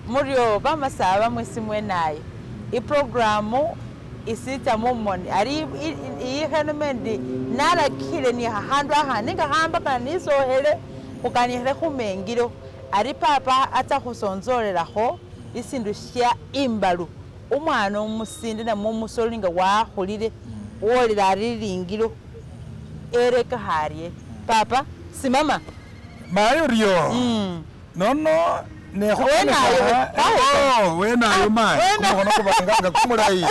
Muryo bamasaba mwesi mwenayo iprogramu isitsa mumoni ari iyikhenome ndi nalakikhile ni khakhandu akhandi nga khambakana nisokhele khukanikhile khumengilo ari papa atsa khusonzolelakho isindu sha imbalu umwana umusinde namwe umusololi nga wakhulile wolile ari lilingilo erekekha arye papa simama. Mayi oryo Nono Wenayo oh, wenayo mayi kumukhono kubanga kumulayi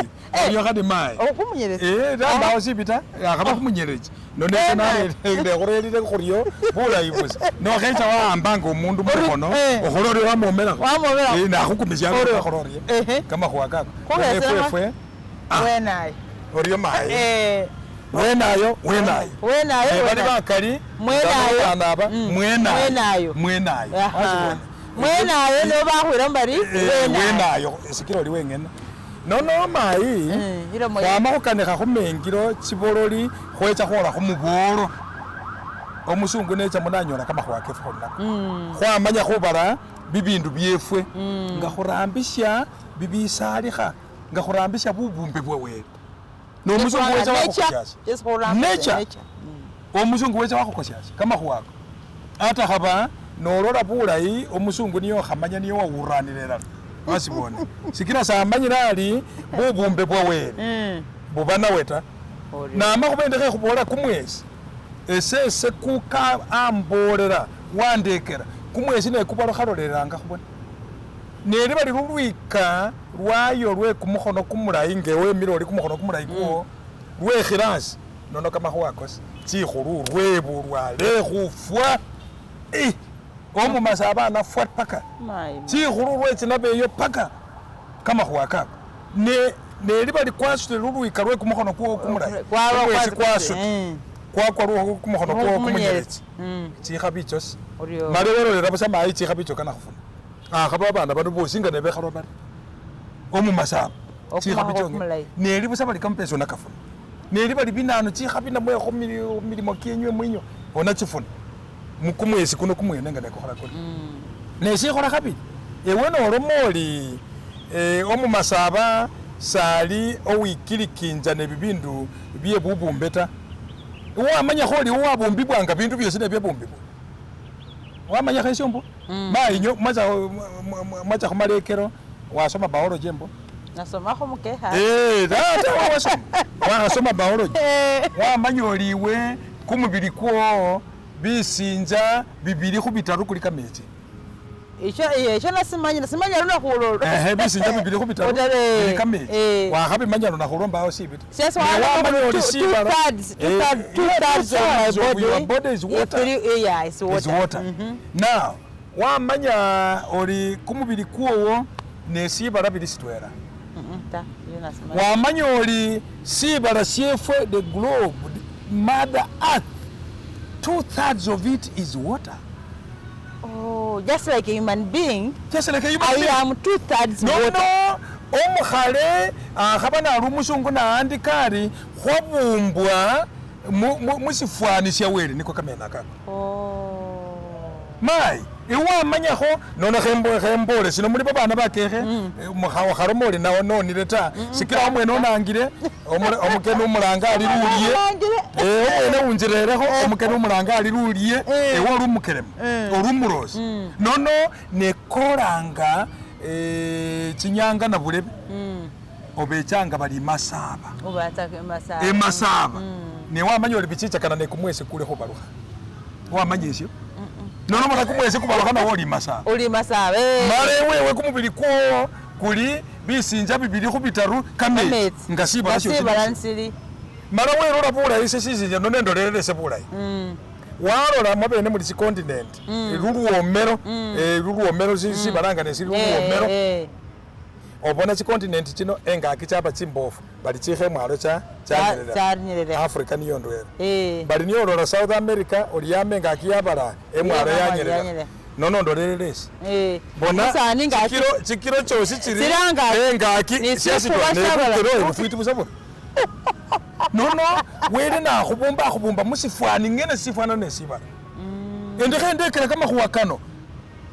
orio khadi mayi Okhumunyeletsa. Eh, ta mbawo sibi ta akhaba khumunyeletsa nono ese nekhurerire khuryo bulayi busa nokhecha wawambanga omundu mukhono okhola orio wamwomelakho Wamwomelakho. Eh, nakhukumisia Orio. akhola orie Ehe. kamakhuwa kako Khukhesela efwe Wenayo. orio mayi Eh, wenayo wenayo wenayo Eh, bali wenayo. bakali Mwenayo. nga aba mwenayo Mwenayo. mwenayo Aha. Wasibona? Mwenayo nibo bakhwilamo bari Eh, wenayo. wenayo sikila oli wengene nono mayi ilomo khwama khukanikha khumengilo chibololi khwecha khwola khumubolo omusungu necha muno anyola kamakhuwa kefwe khuli nako khwamanya khubala bibindu byefwe nga khurambisya bibisalikha nga khurambisya bubumbe bwa wele nomusungu wecha wakhukosyasya Yes, khurambisya Nature. nature. Omusungu wecha wakhukosyasya kamakhuwa ako ata khaba nolola bulayi omusungu niye okhamanya niye wawuranile elala wasibone sikila samanyile ali bubumbe bwa wele buba nawe ta Orio. nama khuba ende khekhubola kumwesi esese kuka ambolela wandekela kumwesi nekubalukha khalolelanga khubona neli bali lulwika lwayo lwe kumukhono kumulayi ngewemile oli kumukhono kumulayi kwo lwekhila asi nono kamakhuwa kosi chikhulu lwebulwa lekhufwa Eh, omumasa abana fwa paka Mayi. chikhulu lwechinabe eyo paka kamakhuwa kako ne neliba likwasutile lulwika lwe kumukhono kwo kumulayi Kwaba kumwesi kwasi- kwasuta kwakwa lwo kumukhono kwo Kumunyelezi. kumunyeletsi chikhabi ichosi Orio. male welolera busa mayi chikhabi icho kana khufuna akhaba babana bano bosi nga nebekhalwa bari omumasaba chikhabi Okumakho chonge kumulayi. neli busa bali kamapesa onakafuna neli bali binano chikhabi namwe khumilimo kyenywe mwinyo onachifuna mukumwesi kuno kumwene nga nekukhola kuri nesikhola khabili ewe noloma oli eh, omumasaba sali owikilikinja nebibindu bye bubumbe ta wamanyakho oli wabumbibwanga bindu byosi nebyabumbibwa wamanyakho esyo mbo mayinyo mwacha khumalekelo wasoma biology embo Nasomakho mukekha. Eh, tata wasoma wakhasoma biology wamanya oli iwe kumubili kwo bisinja bibili khubitaru kuli kamechi Isho isho nasimanya nasimanya luna khulolo. Ehe, bisinja bibili khubitaru Utare- bili kamechi eh. wakhabimanya luna khulwo mbawo sibi ta Sasa Ne wala wamanya oli two sibala- thirds two Eh, thirds two yeah, thirds of my two-thirds of body. your body is water. Three, yeah, it's water. is water. Now wamanya oli kumubili kwowo nesibala bili sitwela Ta, iyo nasimanya. wamanya oli sibala syefwe the globe the mother earth 2/3 of it is water Oh, just like a human being, just like a human I being. am 2/3 No, water. no omukhale akhaba nali omusungu naandika ari khwabumbwa musifwani sya wele niko kamene akako Oh. mayi iwamanyakho nono khembole sino muli babana bakekhe khaloma oli nawo nonile ta sikila omwene onangile omukeni omulanga ali lulye Onangile. Eh, omwene unjirerekho omukeni omulanga ali lulye ewe oli omukelema oli omulosi nono nekolanga eh, chinyanga nabulebe obechanga bali masaba Ubatsa masaba. emasaba newamanya oli bichichakana nekumwesi kuli khubalukha wamanya esyo nono mala kumwesi kubalukha nawe oli masaba Uli masaba. Eh. mala ewewe kumubili kwo kuli bisinja bibili khubitaru kametsi Kametsi. nga sibala Nga sibala syosi nsili. mala welola bulayi ese sisinja nono endolelele ese bulayi walola mwabene muli chicontinent lulwomelo eh, lulwomelo sibalanga nesili lulwomelo Eh, eh. obona chicontinent chino engaki chaba chimbofu bali chikha emwalo Cha- chanyerera chanyerera. Africa niyo ndwela Eh. bali niyo olola South America oli yama engaki yabala emwalo Yama yanyerera yanyerera. nono ndolelele esi Eh. bona Omusani nga chikilo chosi chili Sili angaki. engaki Ni sifuba shabala. nekukilo ebufwiti busa buri nono wele nakhubumba akhubumba musifwani ngene sifwana nesibala ende khendekela kamakhuwa kano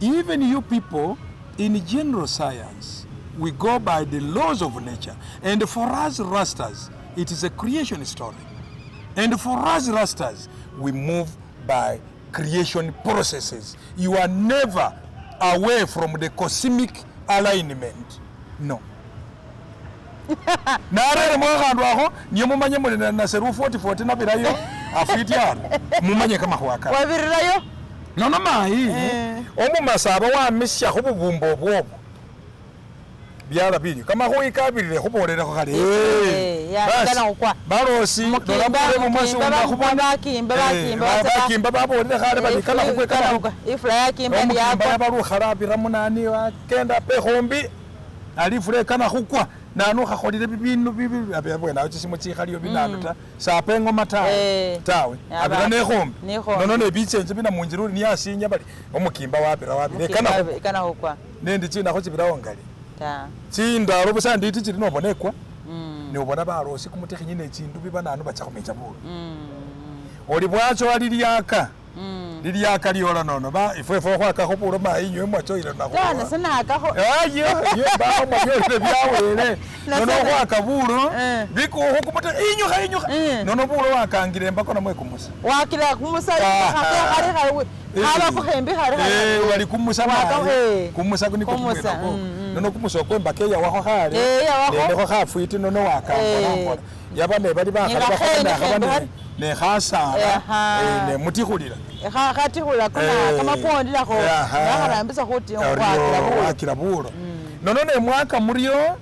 Even you people, in general science, we go by the laws of nature. And for us Rastas, it is a creation story. And for us Rastas, we move by creation processes. You are never away from the cosmic alignment. No. Narere mwakhandu akho niyo mumanye muli nase lu 40 nabirayo afwiti ari mumanye kamakhuwa kano. Wabirirayo. Nono mayi omumasaba wamisya khububumba obwobwo byala bilyo kamakhuyi kabirire khubolelekho khale. Yakana khukwa. Balosi Bakimba bakimba bakimba babolele khale bali kana khukwe kana khukwa. Ifula yakimba Omukimba yakwa. Yaba lukhala munani wakenda pe khombi ali ifula ekana khukwa nanu khakholile bibindu bibi abwene awo chisimu chikhaliyo binanu ta sapa engoma tawe tawe abira nekhombi nono nebichenje bina munjira uri niyasinya bali omukimba wabira wabira ekana khukwa nendi chinakho chibirawo ngali chindalo busa nditi chili nobona ekwa nobona balosi kumutikhinyi nechindu biba nanu bacha khumecha bulo oli bwacho lilyaka lilyaka lyola nono ba ifwe fwe khwakakho bulo mayi inywe mwachoyile nakho ta sinakakho ayo yo ba mwabyolile byawele nono khwaka bulo bikukhu kumuti inyukha inyukha nono bulo wakangile embako namwe kumusa wakila kumusa khare khare khaba kukhembi khare khare wali kumusa mayi kumusa niko kumwena nono kumusa okwembaka eyawakho khale nendekho khafwiti nono wakambola yaba nebali bakhali bakhola nekhasala nemutikhulila khatikhulila kamapondi nakho nakharambisa khwakila bulo nono nemwaka muryo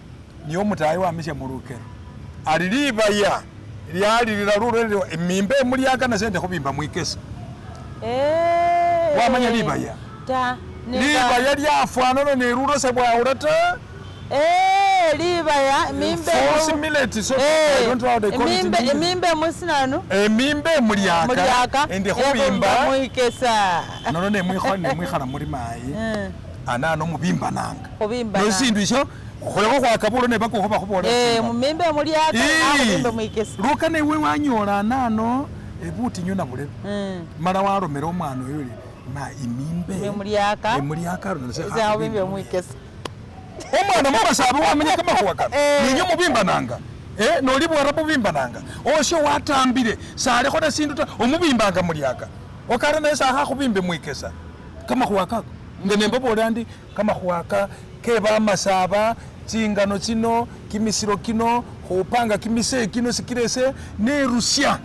niyo omutayi wamisya mulukero ali libaya lyalilila lulwo emimba emulyaka nase khubimba mwikesa wamanya libaya libaya lyafwanana nelulo sebwawula ta libaya mimbe false millet, so I don't know how they call mimbe it. Mimbe musinanu mimbe mulyaka ende khubimba mwikesa nono nemwikhala muli mayi anano mubimbananga khubimbananga nosindu isho khulekho khwaka bulo nebakukho bakhubola mimbe mulyaka akhubimbe mwikesa luka newe wanyola anano butinyu nabulebe mala walomela omwana oyo ma imimbe mulyaka emulyaka akhubimbe mwikesa omwana mumasaba wamenya kamakhuwa kano ninyo mubimbananga noli bwara mubimbananga osho watambile salekho nasindu ta omubimbanga mulyaka okara naye sakhakhubimbe mwikesa kamakhuwa kako nga nembabolela ndi kamakhuwa ka kebamasaba chingano chino kimisiro kino khupanga kimise kino sikila ese nerusya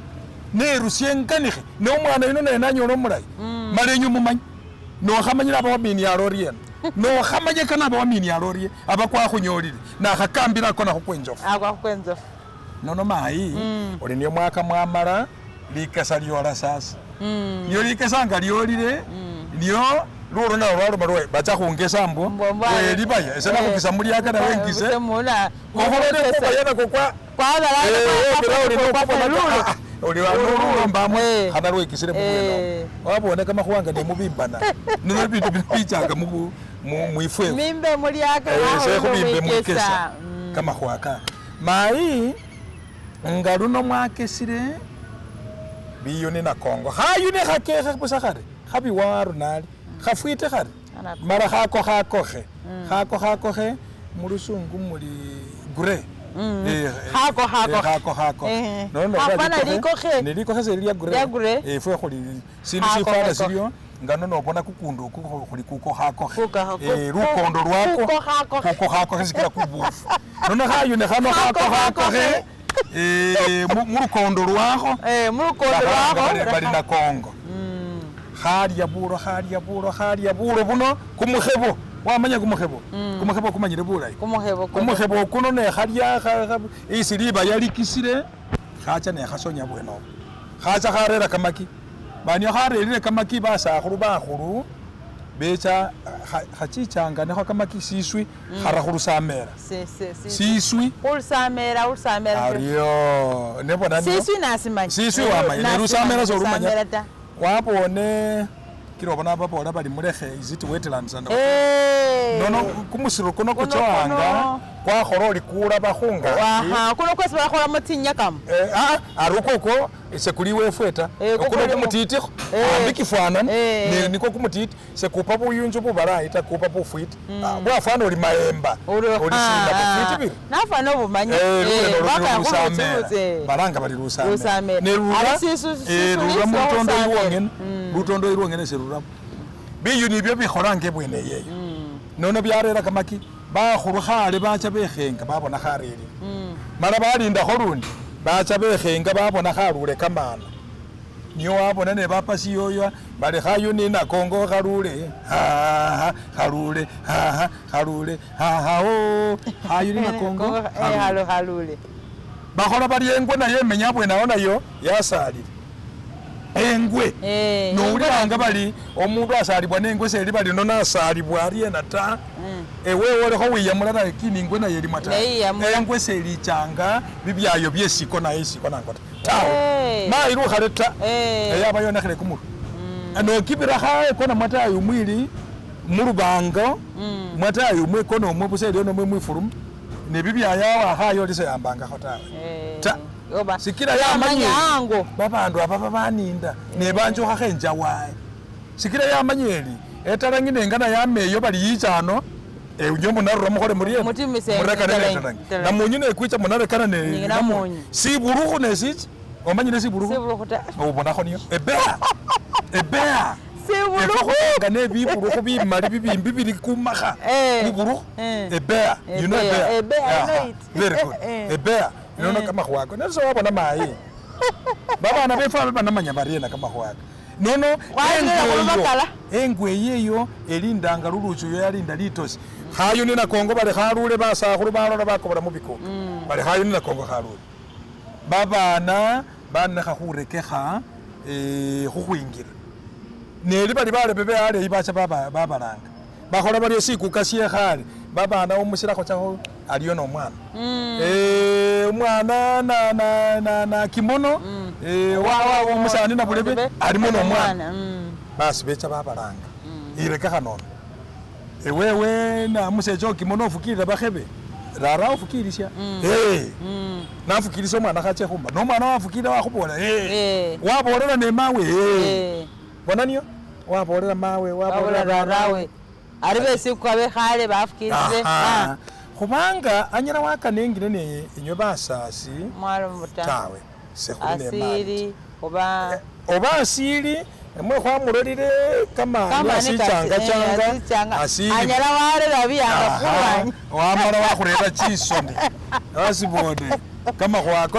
enganikhe ne omwana yuno naye nanyola omulayi mala enywe mumanye nokhamanyile aba wamini aloriena nokhamanye kana aba wamini alorie aba kwakhunyolile nakhakambila ako nakho kwenjofu nono mayi oli niyo mwaka mwamala likesa lyola sasa niyo likesa nga lyolile niyo luro nalo lwaloma lwe bacha khungesa mbo libaya ese nakhukisa mulyaka nawe ngise okholele kubaya nako kwa oli wanurulo mbamwe khana lwekisile mubweno wabone kamakhuwa nga nemubimbana nono bindu bichanga mwifwe mimbe mulyaka sekhubimbe mwikesa kamakhuwa ka mayi nga luno mwakesile biyuni nakongo khayuni khakekhe busa khari khabiwaru nali khafwite khari mala khako khakokhe khako khakokhe mulusungu muli grey khako khako khako khako nono khafana likokhe ne likokhe seli lya grey ifwe khuli sindu sifana silyo nga nono obona kukundu oku khuli kuko khakokhe lukondo lwako kuko khakokhe sikila kubufu nono khayune khano khako khakokhe mulukondo lwakho mulukondo lwakho bali nakongo khalya bulo khalya bulo khalya bulo buno kumukhebo wamanya kumukhebo kumukhebo kumanyile bulayi kumukhebo kuno nekhalya isi libaya likisile khacha nekhasonya bwenobo khacha kharera kamaki banyo kharerire kamaki basakhulu bakhulu becha khachichanga nekho kamaki siswi khara khulusamela siswi khulusamela khulusamela aryo nebona siswi nasimanya siswi wamanya nelusamela solumanya wabone Sikila obona babola bali mulekhe is it wetlands and Eh. nono kumusiru kuno Kuno kuchowanga kuno. kwakhola oli kulaba khungaki Aha, kuno kwesi bakholamo tsinyakamo. Eh, ah, ari ukwo sekuli wefwe ta Eh, kuno kukulimo. kumutitikho Eh. ambi kifwanani Eh. niko kumutiti sekupa buyunju bubalayi ta kupa bufwiti Ah, bwafwana oli maemba Uri- oli sinda Ah, bufwiti biri nafwana obumanyi. Eh, Eh, luleno luli bakaya lusamela khulutsi-lutsi. balanga bali lusamela Lusamela. ne Ali sisu- sisu- rura sisu- mutondo lusamela. ilwongene lutondo ilwongene seruramo biyu nibyo bikholanga ebwene eyeyo nono byarera kamaki bakhulu khale bacha bekhenga babona kharerire mala balindakho lundi bacha bekhenga babona kharule kamana niyo wabona ne bapa siyoyo bali khayuni nakongo khalule haha khalule haha khalule haha o khayuni nakongo Eh, khalule halo halule. bakhola bari engwe nayo emenya abwene awo nayo yasalile engwe Eh, nowulilanga bali omundu asalibwa nengwe seli bali nono asalibwa ariena ta ewewe olikho wiyamula lakini ingwe nayo elimo ta Neiyamula. engwe selichanga bibyayo byesiko nayo esiko nango ta tawe Eh. mayilukhale ta Eh. eyo aba yonekhele kumurwe nokibira khaekona mwatayi mwili mulubango mwatayi umwe ekona omwe busa eliyo nomwe mwifulumu nebibyayo awakhayo oli seyambangakho tawe Eh, Ta. oba- Sikila yamanye Yamanya ango. babandu aba babaninda nebanjukhakho enjawaye sikila yamanye eli etalangi nengana yameyo bali yicha ano enyo munarura mukhole muriena Mutimise murekane italangi, netalangi italangi. namunyu nekwicha munarekana Ni namunyu. sibulukhu nesicha omanyile sibulukhu Sibulukhu ta. obonakho niyo ebea ebea Sibulukhu. nga nebibulukhu bimali bibimbi bili kumakha Eh. kubulukhu Eh. ebea you know Ebea, ebea ebea, I know Aha, it. very good Eh. ebea nono kamakhuwa ako nese wabona mayi babana befe abe banamanya bariena kamakhuwa ako nono Khwalila engwe eyo khubakala. engwe eyeyo elindanga luluchi yo yalinda litosi khayuni nakongo bali khalule basakhulu balola bakobola mubikuka bali khayuni nakongo khalule babana banekha khurekekha eh, khukhwingila neli bali balebe be aleyi bacha babalanga bakhola baryo sikuka syekhale babana omusilakho chakho aliyo nomwana Eh, umwana na kimono eh, omusani nabulebe alimo nomwana Mm. basi becha babalanga irekekha nono ewewe namusecha okimono ofukilila bakhebe rara ofukilisya Eh, nafukilisya omwana khache khumba nomwana wafukilila wakhubola Eh. wabolela ne mawe eh. Eh, bona niyo wabolela mawe babola wabolela rarawe. Ari besikuka bekhale bafukilisye. Aha. khubanga anyala wakanengile ne inywe basasi Mwalo muta. tawe sekhuli ne mali Asili oba oba asili emwe khwamulolile kamani kamani asichanga changa asichanga. asili Anyala warera biyanga Aha, khulwanyi. wamala wakhurera chisoni wasibone kamakhuwa ako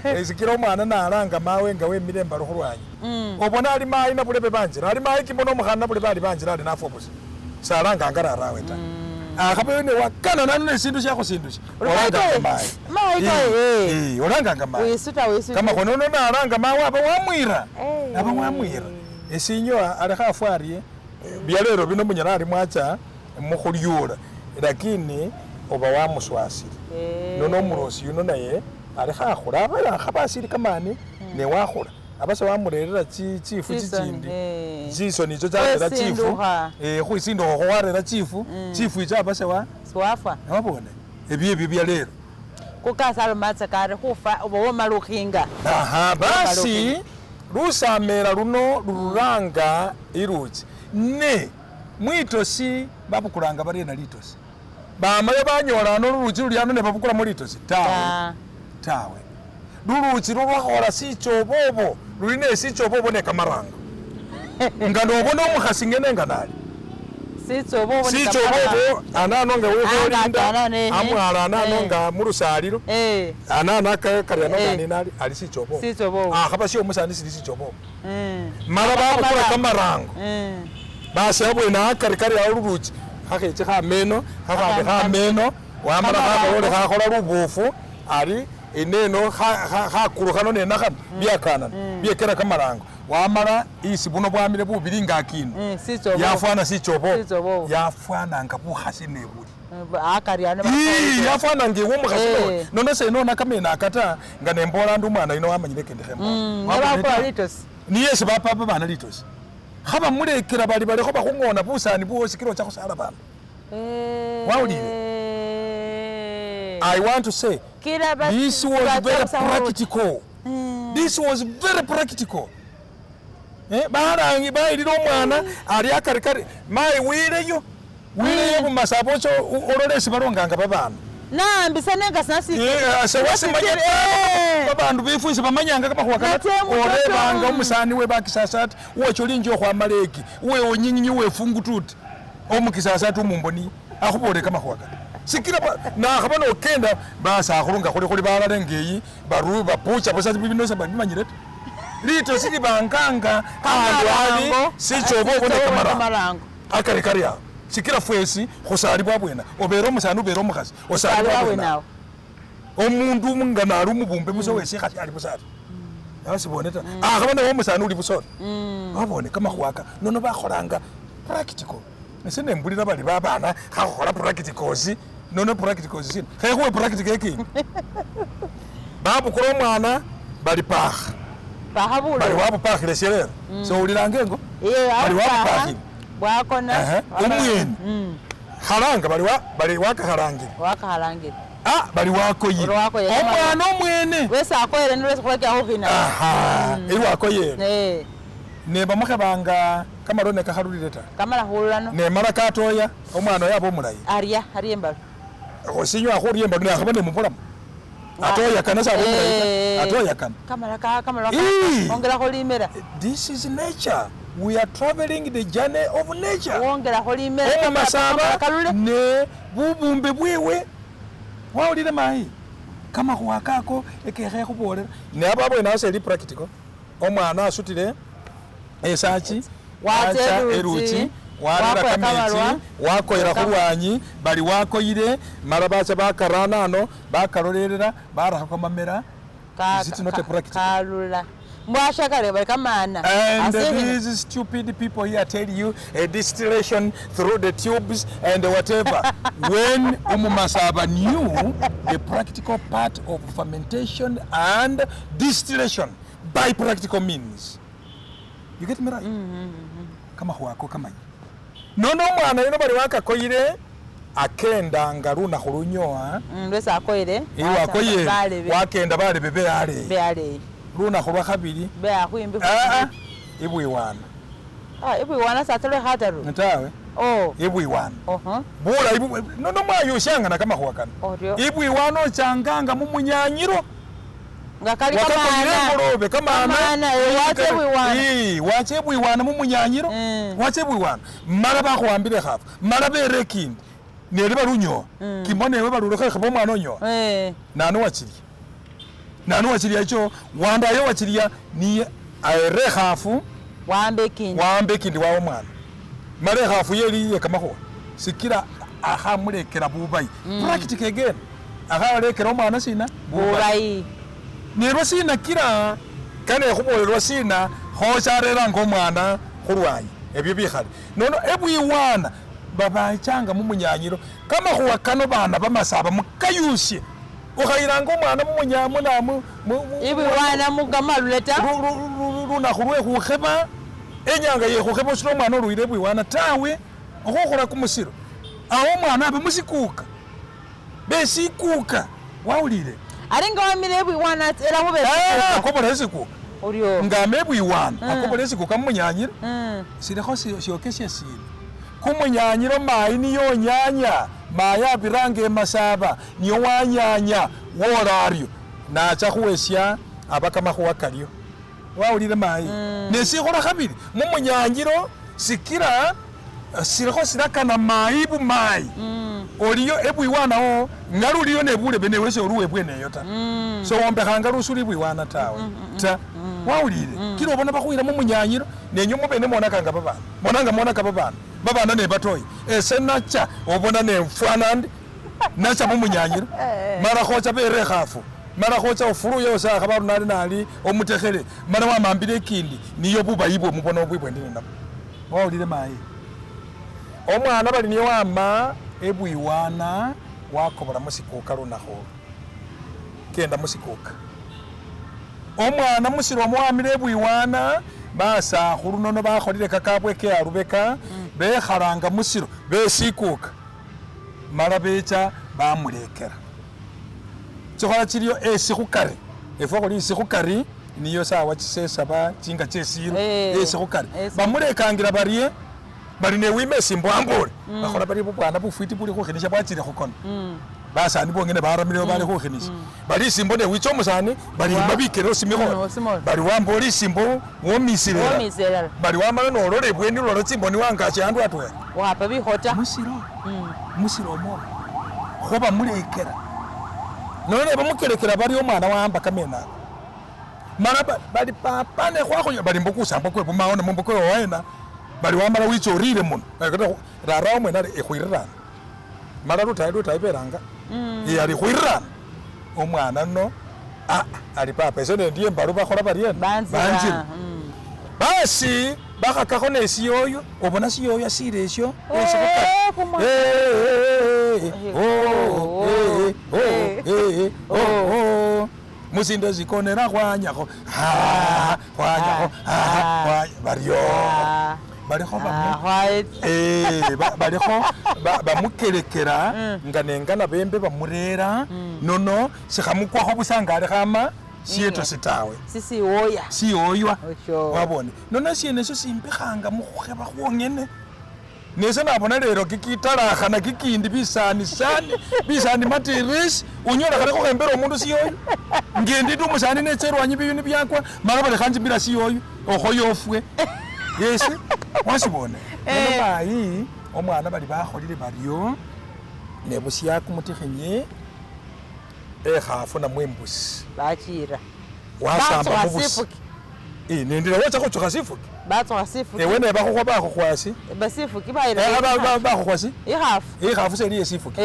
Eh. sikila omwana nalanga mawe nga wemile embalo khulwanyi obona ali mayi nabulebe banjila ali mayi kimono omukhana nabulebe ali banjila ali nafwa busa salanganga rarawe ta akhabe newakana nanu nesindu shakhusindusha Uri olanganga mayi mayi koye, mayi koye, eh. olanganga mayi Wisuta wisuta. kamakhono nono nalanga mawe aba wamwira Eh. aba wamwira esinyowa alekha afwa arye byalelo bino munyala ali mwacha mukhulyula lakini oba wamuswasile Eh. nono omulosi yuno naye alekha akhula aba akhaba asili kamani newakhula aba sewamurerera chifu Chisoni, chichindi eh. chisoni icho charera chifu Khwisindukha. eh, khwisindukha khwarera chifu chifu icho aba sewa Siwafwa. wabone ebyebyo byalelo Kukasa alumatsa kari khufa oba womala ukhinga. Aha, basi lusamela luno lururanga iluchi ne mwitosi babukulanga bariena litosi bamayo banyola ano luluchi luli ano ne babukulamo litosi tawe Ta. tawe luluchi lulwakhola sichobobo luli ne sichobobo ne kamarango nga nobona omukhasi ngene nga nali Sitsobobo ni sichobobo anano nga wekholinda Anga atana ne- amwala anano eh. nga mulusalilo Eh. anano akari ano Eh. ganina ali sichobobo Sichobobo. akhaba syomusani sili sichobobo Mm. mala babukula kamarango Mm. basi abwene akarikari awo luluchi khakheche khameno khakhandi khameno wamala khakholole khakhola lubofu ali eneno khakulu khano nenakhano byakanana byekela kamarango wamala isi buno bwamile bubili nga akino Mm, sichobobo. yafwana sichobobo Sichobobo. yafwana nga bukhasi nebuli Akari ano. Ii, yafwana nga ewe omukhasi Eh. nowe nono senona kameno aka nga nembola ndi omwana yuno wamanyile kendi Mm, ne bakula litosi. niye esi bapa babana litosi Khabamulekela bali balikho bakhung'ona busani bwowo sikila ocha khusala bandu. Wawulile? I want to say Kila this was very practical. This was very practical. Eh, barangi bayilila omwana ali akarikari mayi wileyo wileyo mumasabo ocho olole esi balonganga babana. Naambisa nenga sewasimanya babandu befwe sebamanyanga kamakhuwa kano Nate mutoto. orebanga omusani we bakisasa ati uwecho olinje okhwamala eki uwe onyinginyi uwefungututi omukisasa ati umumboni akhubole kamakhuwa kano sikila nakhaba nokenda basakhulu nga khuli khuli balala ngeyi baru bapucha busa bino sebabimanyile ta litosi libanganga awandu ali sichoba obone kamarango kamarango akarikari awo sikila fwesi khusalibwa bwena obere omusani ubere omukhasi osalibwa bwena awenawo omundu nga nali omubumbe busa wesikhasi ali busa ati asibone ta akhaba nawe omusani uli busa ori wabone kamakhuwa aka nono bakholanga practical ese nembulila bali babana khakhukhola practicals nono practicals sina khekhuwe practical ekindi babukula omwana bali pakha bali bakhabulo wabupakhile shelelo sowulilanga engo bali wabupakhile bwakona Ehe, omwene khalanga bali bali wakakhalangile wakakhalangile ah bali wakoyile Bali wakoyile. omwana omwene wesi akoyele nilwesi khulakila khukhina aha iwakoyele nebamukhebanga kamalone kakhalulile ta kamala khululano nemala katoya omwana oyo aba omulayi arya arya embalu osinywa khurya embalu neakhaba nemubulamo atoyakana saba omulayi ta atoyakana kamala kamala Ii. ongelakho limela this is nature we are traveling the journey of nature wongelakho limela omumasaba kalule ne bubumbe bwewe wawulile mayi kamakhuwa kako ekekhe khubolela ne abwene awo seli practical omwana asutile esachi Wacha wacha eluchi, eluchi warera wakoya kamechi kamalwa. wakoyela Kama- khulwanyi bali wakoyile mala bacha bakarana ano bakalolelela barakho kamamela Is it not a practical? kalula mbwashakale bali kamana And Asikhina. these stupid people here tell you a distillation through the tubes and whatever. When Umumasaba knew the practical part of fermentation and distillation by practical means. You get me right? Kama huwako kama Nono omwana yuno bali wakakoyile akendanga lunakhu lunyowa lwesi akoyele iwakoyele balebe wakenda balebe be aleyi be aleyi lunakhu lwa khabili be akhwimbi aa ibwiwana ibwiwana sata lwe khataru tawe oh ibwiwana oho bulayi nono mwayushanga na kamakhuwa kano oryo ibwiwana ochanganga mumunyanyiro nga kali wakakoyile kamana engolobe kamana Kamana, wacha ebwiwana. wacha ebwiwana mumunyanyiro wacha ebwiwana mala bakhuwambile ekhafu mala bere ekindi neli balunyowa kimbo newe balulekho ekheba omwana onyowa nani wachilya nani wachilya echo wandayo wachilya niye aere ekhafu wamba ekindi wamba ekindi wawa omwana mala ekhafu yeli yekamakhuwa sikila akhamulekela bubayi practical again akhalekela omwana sina bubayi bubayi nelwa sina kila kane khubolelwa sina khoshareranga omwana khulwanyi ebyo bikhali nono ebwiwana babachanga mumunyanyilo kamakhuwa kano bana bamasaba mukayusye ukhayilanga omwana mumunya ibwiwana mukamalule ta lunakhu lwekhukheba enyanga yekhukheba osula omwana olwile ebwiwana tawe okhukhola kumusilo awo omwana abe musikuka besikuka wawulile ari nga wamile ebwiwana era khubera akobola esikuka oryo ngama ebwiwana akobola esikuka mumunyanyilo silikho syokesya sina kumunyanyilo mayi niyo onyanya mayi abiranga emasaba niyo wanyanya wola aryo nacha khuwesya aba kamakhuwa kalyo wawulile mayi nesikhola khabili mumunyanyilo sikila silikho silakana mayi bumayi oliyo ebwiwanawo nga luliyo nebulebe newe soluwa ebweneyo ta sowombekhanga lusuli bwiwana tawe ta wawulile kila obona bakhuyila mumunyanyilo nenyo mubene mwonakanga babana monanga mwonaka babana babana nebatoyi ese nacha obona nefwana ndi nacha mumunyanyilo mala khocha bere ekhafu mala khocha ofuluya osakha baru nali nali omutekhele mala wamambile ekindi niyo bubayi bwe mubona obwibwe ndi nenabo wawulile mayi omwana bali niye wama ebwiwana wakobola musikuka lunakhu olwo kenda musikuka omwana musilo omwamile ebwiwana Basakhulu nono bakholile kakabwe ke alubeka bekhalanga musilo besikuka mala becha bamulekela. Tsikhola tsiliyo esi khukari efwe khuli esi khukari niyo sawa tsisesaba tsinga tsesilo esi khukari bamulekangila barie bari newima esimbwambule bakhola bari bubwana bufwiti buli khukhinisha bwatsile khukona basani bongene baramileyo bali khukhinisha bali isimbo newicha omusani bali ima bikele osimikhole bali wamba oli isimbo womisile elala bali wamala nolola ebweni lola tsimboni wangache andu atwela wapa bikhota musilo musilo omwo kho bamulekela nono nebamukelekela bari omwana wahamba kamene ako mala bali papa nekhwakhonya bali mbu kusamba kwe bumawo namwe mbu kwe waena bali wamala wicha orire muno rara omwene ari ekhwirirana mala lutayi lutayi belanga ye ali khwirirana omwana no ali papa ese nendiye embalu bakhola bariena banzira basi bakhakakho nesiyoyo obona siyoyo sila esyo Musinde sikonela khwanyakho khwanyakho baryo balikho balikho bamukelekela nga nengana bembe bamurera nono sikhamukwakho busa nga alikho ama sietosi tawe Sisiwoya. Siwoywa wabone nono esyenesyo simbikhanga mukhukheba khwongene. Nese nabona lelo kikitalakhana kikindi bisani sani bisani matirisi unyola khale khukhembela omundu siyoyo ngendi ta omusani netsa erwanyi biyu nibyakwa mala bali khanjimbila siyoyo okhoya ofwe ese wasibone nono mayi omwana bali bakholile baryo nebusia kumutikhinyi ekhafu namwe imbusi Bachira. Wasamba mubusi nendila wetsa khutsukha sifuki Batsukha sifuki. Ewe nebakhukhwa bakhukhwa si? Basifuki bayira. Bakhukhwa si? Ikhafu. Ikhafu seli yesifuki.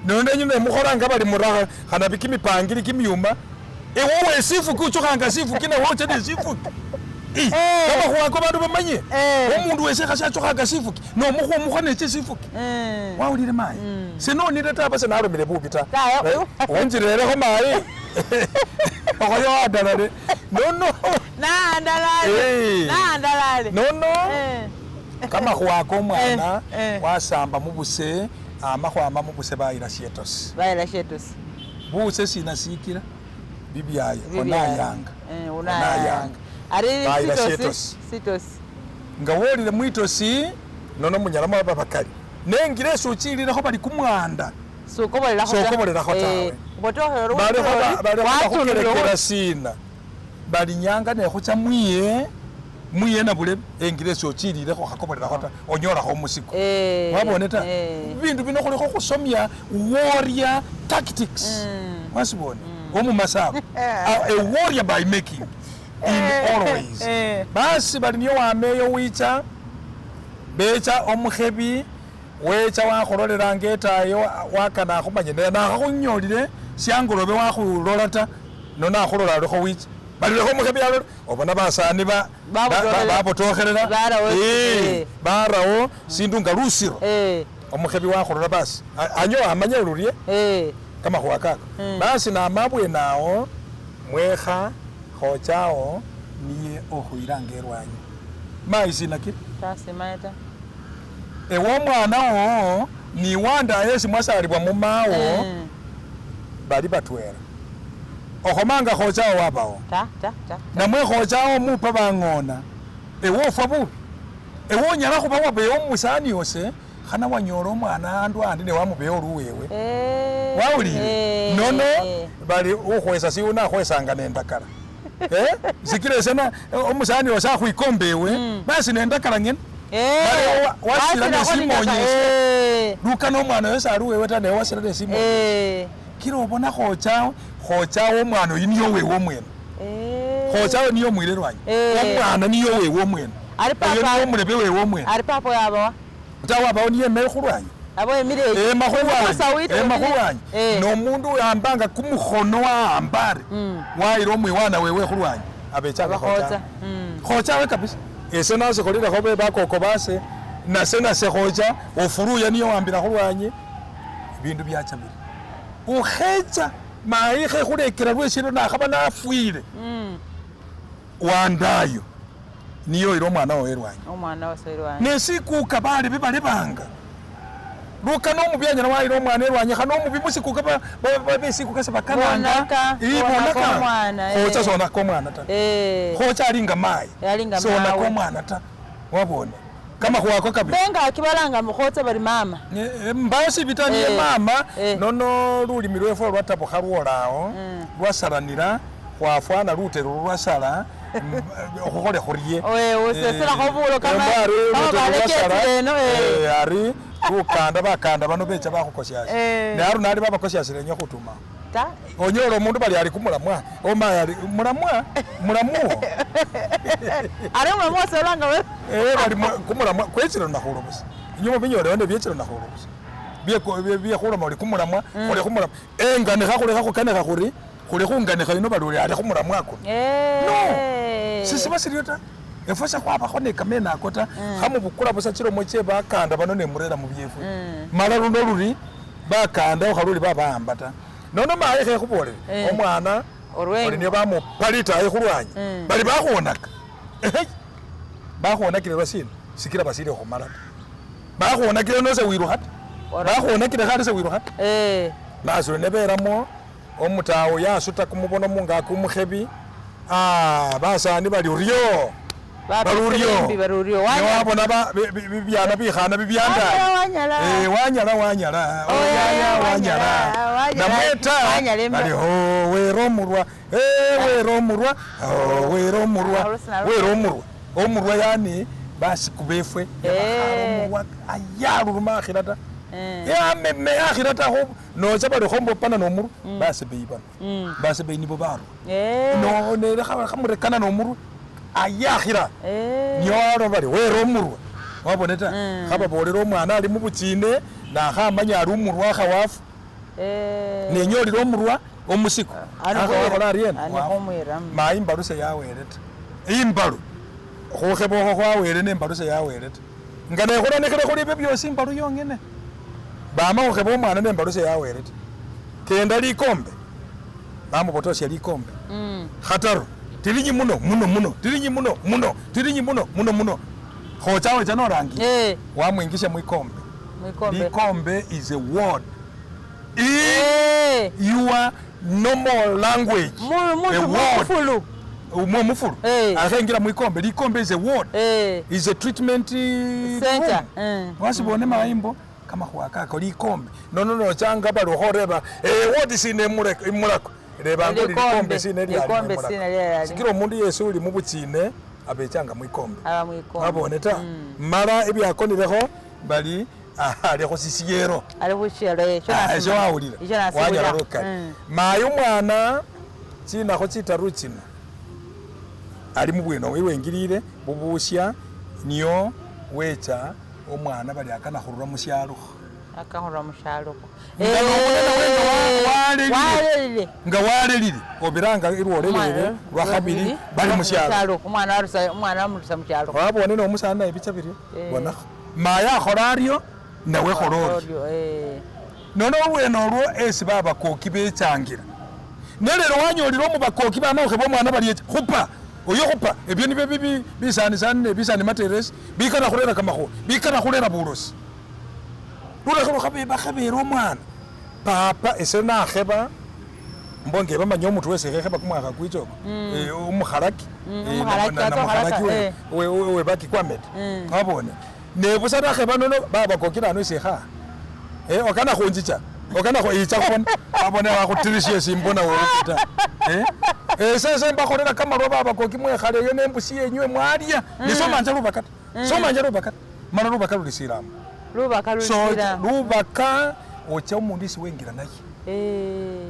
Nono nenyu nemukholanga bali murakha khanabi kimipangili kimyuma ewe wesifuki utsukhanga sifuki nawe otsa nesifuki. Kamakhuwa ako bandu bamanye. Omundu wesi khasi atsukhanga sifuki nomukhwa omukhwa netsa esifuki. Wawulile mayi? Senonile ta aba senalomile bubi ta. Unjirerekho mayi. Okhoyo wandalale. Nono. Naandalale. Naandalale. Nono. Kamakhuwa ako omwana wasamba mubuse ama khwama mubuse bayila sietosi. Bayila sietosi. Buse sina sikila bibyayo onayanga. Onayanga. Ari Bayila sitosi. sietosi. Sitosi. Nga wolile mwitosi nono munyala mwaba bakali. Nengile esuchililekho bali kumwanda. Sokobolelakho tawe. Balikho bakhukelekela sina. Bali nyanga nekhucha mwiye. Mwiye nabule engile esuchililekho khakobolelakho ta onyolakho omusiko. Wabone ta. Bindu bino khulikho khusomya warrior tactics. Wasibone. Omumasaba. A warrior by making. In always. Basi bali niyo wameyo wicha becha omukhebi wecha wakhulolelanga etayo wakana akhumanye nakhakhunnyolile syangolobe wakhulola ta nono akhulola alikho wicha balilekho omukhebi alola obona basani babotokhelela barawo sindu nga lusiro omukhebi wakhulola basi anyowa amanye olurie kamakhuwa kako basi namabwene awo mwekha khochawo niye okhwilanga erwanyi mayi sinakile ewe omwana wo niwanda esi mwasalibwa mumawo bali batwela okhomanga khochawo wabawo namwe khochawo mupa bang'ona ewe ofwa bubi ewe onyala khuba wabeya omusani yose khana wanyola omwana andu andi newamubeya oluwewe wawulile nono bali ukhwesa siu nakhwesanga nendakala sikila ese omusani yose akhwikomba ewe basi nendakala ngene wasila nesimonyese lukana omwana yose ali wewe ta naye wasila nesimonyese kila obona khochawo khochawo omwana oyu niyo wewe omwene khochawo niyo omwile erwanyi omwana niyo wewe omwene oyo niyo omulebe wewe omwene ari papa yabawa tawabawo niye emele khulwanyi ema khulwanyi ema khulwanyi nomundu oyambanga kumukhono wawambare wayila omwiwana wewe khulwanyi abechanga khochawe khochawe kabisa ese nasikholilekho bakoko base nase nase khocha ofuruya niyo wambila khulwanyi bindu byacha biri ukhecha mayi khekhulekela lwesilo nakhaba nafwile wandayo Niyo oyila omwana wowo elwanyi. Omwana wase elwanyi. Ne sikuka balebe balebanga lukano omubi anyala wayila omwana elwanyi khano omubi musikuka besikuka sebakananga Bonaka, ii bonaka bonaka omwana, khocha eh. sonaka omwana ta Eh. khocha ali nga mayi Ali nga sonaka mawe. omwana ta wabone kamakhuwa ako kabili Bengaki balanga mukhotsa bari mama. mbawo sibita niye Eh, mama eh. nono lulimi lwefwe lwatabukha lwolawo lwasalanila khwafwana lutelo lwasala khukhole khurie Oe, oseselakho bulo kama- ari kama lutelo lwasala baleketile eno, eh. ari lukanda bakanda bano becha bakhukosyasya Eh. ne ari nali babakosyasile enye khutuma Ta. onyola omundu bali ali kumulamwa omayi ali mulamwa mulamuwo Ari mulamu wase olanga we. bali kumulamwa kwechile nakhulo busa inyuma binyolewo ne byechile nakhulo busa byekhuloma oli kumulamwa khuli khumulamwa enganikha khulekha khukanikha khuri khuli khunganikha ino bali uli ali khumulamwa kuno Eh. sisiba silio ta efwe sekhwabakho ne kamene ako ta khamubukula busa chilomo che bakanda bano nemurera mubyefwe mala luno luri bakanda okhaluli babawamba ta nono mayi khekhubolele Eh. omwana Orwengi. oli niyo bamupa litayi khulwanyi bali bakhwonaka Ehei. bakhwonakile lwasina sikila basili khumala ta bakhwonakile nose wilukha ta bakhwonakile khali sewilukha ta Eh. basilo neberamo omutawo yasuta kumubono mungaki umukhebi ah, basani bali uryo Bapa bali uryo filimbi bali uryo. Wanyala. newabona bibyana bikhana bibyandaye Wanyala, wanyala. Eh, wanyala wanyala Oh, oyaya wanyala, wanyala wanyala. namweta Wanyala emba. bali ho wera omurwa Eh, wera omurwa Oh, wera omurwa Ah, olusi nalwo. wera omurwa omurwa yani basiku befwe yabakhala Eh. omurwa ayaluluma akhila ta Eh. yameme akhila ta kho nocha bali khombopana nomurwe basebeyi bano basebeyi nibo barwa Eh. no khamurekana nomurwe ayakhila Eh. niyo alo bali wera omurwe wabone ta khababolela omwana ali mubuchine nakhamanya ali umurwa akhawafu Eh. nenyolile omurwa omusiku Ani akhawakhola ariena Ani khumwira. mayi imbalu seyawele ta imbalu khukhebokho khwawele nembalu seyawele ta nga nekhuranikhile khuli ebyo byosi imbalu yongene bama khukheba omwana nembalu seyawele ta kenda likombe bamubotosya likombe khataru tilinyi muno muno muno tilinyi muno muno tilinyi muno muno muno khocha wecha norangi Eh. wamwingisha mwikombe Mwikombe. likombe is a word in Eh. your normal language Mu a mu word mufulu. mwe mufulu Eh. akhengira mwikombe likombe is a word Eh. is a treatment Center. room. Mm. wasibone mayimbo kamakhuwa kako likombe nono nochanga bali okhoreba wodi sina imulako rebanga oli Likombe. likombe sina Likombe sina lyali. sikila omundu yesi uli mubuchine abechanga mwikombe Aba mwikombe. wabone ta mala ebyakonilekho bali alikho sisiero Ali khushelo eh. Ah, esyo wawulila Isho nasibula. wanyala lukali mayi umwana tsinakho tsitaru tsino ali mubwene iwengilile bubusya niyo wecha omwana bali akana khurura musyalo Akakhurura mushalo. Nga nomunene wene walelile. Walelile. nga walelile obiranga ilwolelele lwakhabili bali musyalo Umwana warusa umwana wamurusa mushalo. wabone nomusani naye bicha biryo Eh. bonakho mayi akhola aryo nawe khola oryo Oryo eh. nono olwene olwo esi babakoki bechangila nelelo wanyolile omubakoki bama khukheba omwana bali echa khupa oyo khupa ebyo nibyo bibi bisanisani ne bisani materesi bikana khurera kamakhuwa bikana khurera bulosi lulekho lukhabera omwana papa ese nakheba mbonge bamanya omutu wesi khekheba kumwakha kwichoko omukhalaki omukhalaki, ate namukhalaki okhalaka, eh. webakikwamete wabone nebusa nakheba nono babakoki nano esekha okana khunjicha okana icha khubona wabone wakhutirisha esimbona woruki ta esese mbakholela kamalwa babakoki mwekhale eyo nembusi yenywe mwalya nesomanja lubaka ta somanja lubaka ta mala lubaka luli silamu Lubaka so lulisira. lubaka ocha omundu isi wengira naye Eh.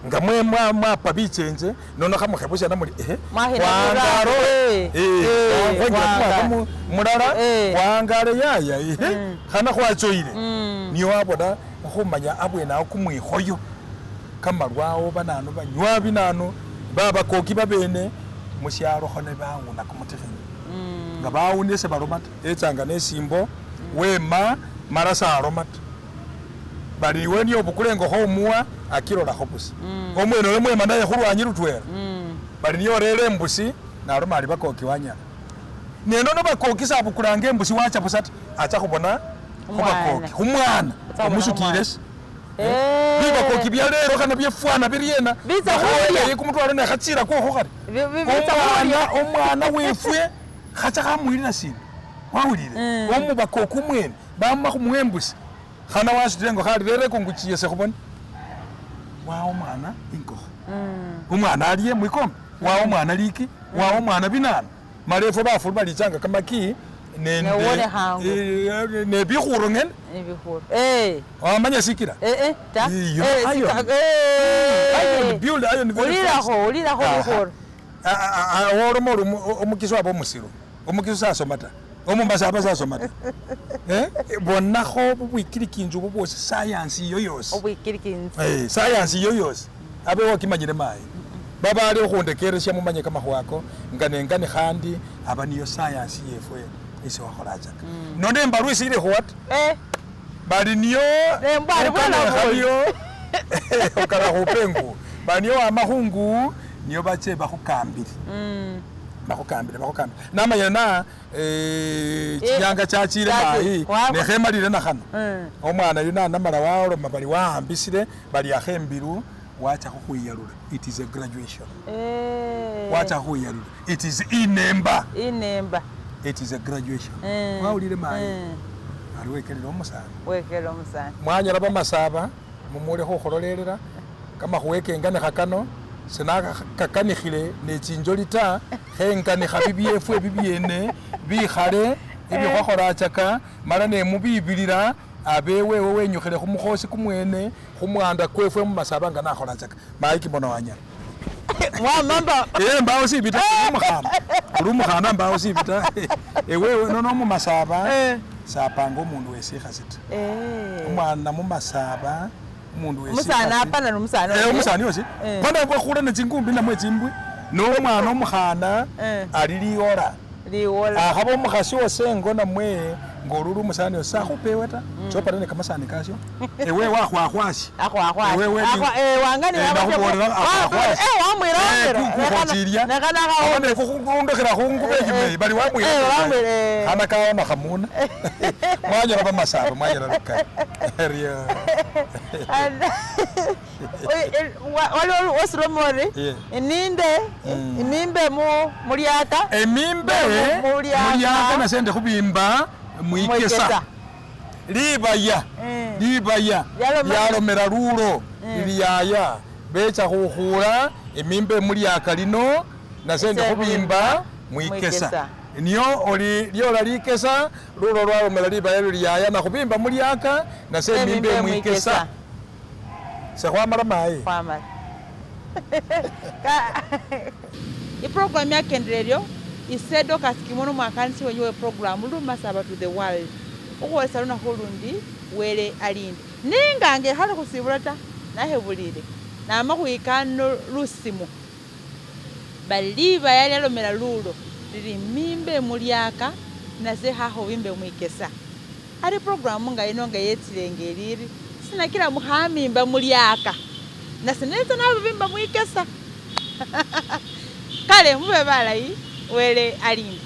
nga mwe mwapa bichenje nono khamukhebusana muli ehe Mwakhila wangaro mulala, eh, eh, khwengira kumwaka wanga. mulala Eh. wangale yaya ehe khana khwachoyile niyo wabona khumanya abwene awo kumwikhoyo kamalwawo bananu banywa binanu babakoki babene musyalo kho nebawuna kumutikhinyi nga bawunile sebaloma ta echanga nesimbo wema mala saloma ta bali iwe niyo obukula engokho omuwa akilolakho busa omwene oyo mwema naye khulwanyi lutwela bali niyo orere embusi naloma ali bakoki wanyala Nenono bakoki sabukulanga embusi wacha busa ta acha khubona khubakoki khumwana omusutile Bibakoki bya lero khano byefwana biryena bakhuweleyo kumutwalo ne khatsila kwokho khari omwana omwana wefwe khacha khamwilila sina wawulile omubakoki omwene bama khumuwa embusi khana wasutile engo khali rera ekungu chiye ese khubone wawa omwana ingokho omwana alye mwikombe wawa omwana liki wawa omwana binanu mala efwe bafuru balichanga kamaki nende Newone khangu. Ne bikhuro ngene Ibikhuro. Wamanya sikila Ta. Iyo, iron. Iron build iron very fast. Ulilakho ulilakho bikhuro. Woloma ori omukisu aba omusiro omukisu sasoma ta omumbasa aba sasoma ta bonakho bubwikilikinzi obwo bwosi science iyo yosi Obwikilikinzi. Science iyo yosi abe wakimanyile mayi babali okhundekeresya mumanye kamakhuwa ako nga nengane khandi aba niyo science yefwe isi wakholachaka nono embaru isili khuwa ta bali niyo Nembwa ukana ukana khupa enguo bali niyo wama khunguo niyo bache bakhukambile bakhukambile bakhukambile namanya na chinyanga chachile mayi nekhemalile nakhano omwana yuno namala waloma bali wahambisile bali akhe embilu wacha khukhwiyalula it is a graduation wacha khukhwiyalula it is inemba Inemba. It is a graduation wawulile mayi ali wekelele omusani Wekele omusani. Mwanyala bamasaba mumule khukhulolelela kamakhuwa kenganikha kano senakakanikhile nechinjoli ta khenganikha bibyefwe bibyene bikhale ebikhwakholachaka mala nemubibilila abe wewe wenyukhile khumukhosi kumwene khumwanda kwefwe mumasaba nga nakholachaka mayi kimono wanyala Mwamamba. Mbawo sibita uli uli umukhana mbawo sibita ewewe nono mumasaba sapanga omundu wesikhasi ta omwana mumasaba omundu Umusani apana nomusani. Omusani yosi pana bakhula nechingumbi namwe chimbwi nomwana omukhana ali liwola Liwola. akhaba omukhasi wosengo namwe ngoluli omusani osi sakhupewe ta chopana ne kamasani kasyo ewe wakhwakhwasya Akhwakhwasya. Ewe Wangani nakhubolera akhwakhwasya kukhochilya aba nekhurundukhila khungubo eyimeyi bali wamwira khana kawona khamuna mwanyala bamasaba mwanyala lukali erio Waliwo osiloma ori ninde imimbe mulyaka emimbe mulyaka nase ndi khubimba mwikesa libaya libaya lyalomela lulo liliyaya becha khukhula emimbe mulyaka lino nase ndi khubimba mwikesa niyo oli lyola likesa lulo lwalomela libaya liliyaya nakhubimba mulyaka nase emimbe mwikesa sekhwamala mayi khwamala iprogram yakendelelyo ise Dorcas Kimono mwakanisi wenyu we program Lumasaba to the world ukhwolesa lunakhu ulundi wele alinde nenga ngekhale khusibula ta nakhebulile nama khwikano lusimu bali libaya lyalomela lulo lili mimbe mulyaka nase khakhubimbe mwikesa ali programu nga yino nga yetsilenge eliri sinakila mukhamimba mulyaka nase netsa nabibimba mwikesa kale mube balayi wele alinde.